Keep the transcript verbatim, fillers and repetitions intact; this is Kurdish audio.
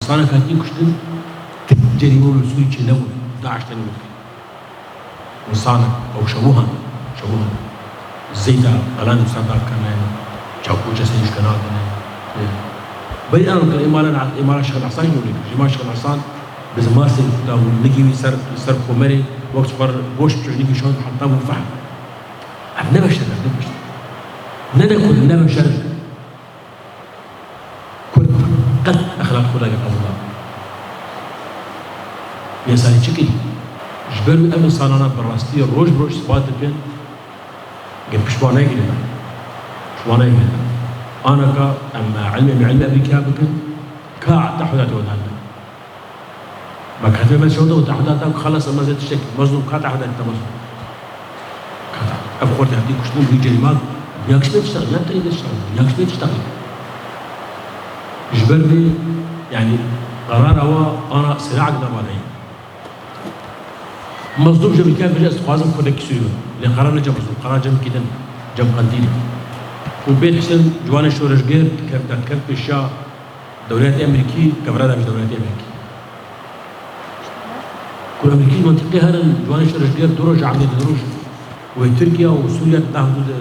Însanek hatî kuştin, tu cerîme li Sûrî çê nebû, DAIŞ tenê wê dikir. Însanek, ew şewihan, şewihan. Zeyta qelan wisa dakene, çaku çesê wî şikena dine. Berî ew kir, îmala, îmala Şêx Hasan jî wê kir. Îmala Şêx Hasan bi zimasê kuta bû, nigî wî ser, ser komerê, wek ji xwe re goş biçû, nigî şand, heta bû fehm. Ev ne beşer, ev ne beşer. Ne de Kurd, ne beşer. Kurd qet exlaq xwe nake qebûl nake. Yê salî çi kirî? Ji ber wî ev însanana bi rastî roj bi roj îspat dikin, ge piştvan negirîne. Piştvan negirîne. Anaka em ilmê, em ilmê Amerîkaya bikin, ka tehûdatê we dane. Me katibê me şewda û tehûdata ku xelas em ez ê tiştek. Mezlûm ka tehûdatê te mezlûm. Kata. Ev xortê hatî kuştin, wî cerîman, yakışmê tiştek, ne teyde tiştek, yakışmê tiştek. Ji ber vê, yanî, qerara wa ana siraek da baleyî. Mezlûm ji Amerîkayê bêje, ez dixwazim Kurdekî Sûrî bim. Lê qerar ne cem Mezlûm, qerar cem kî din, cem Qendîlê. Û bê Husên ciwanê şoreşger dikev-, derkev pêşiya dewletê Amerîkî, kevra da ji dewletê Amerîkî. Ku Amerîkî mentiqê herin, ciwanê şoreşger du roj, evdê du roj. Wê Tirkiye û Sûriye di nav du de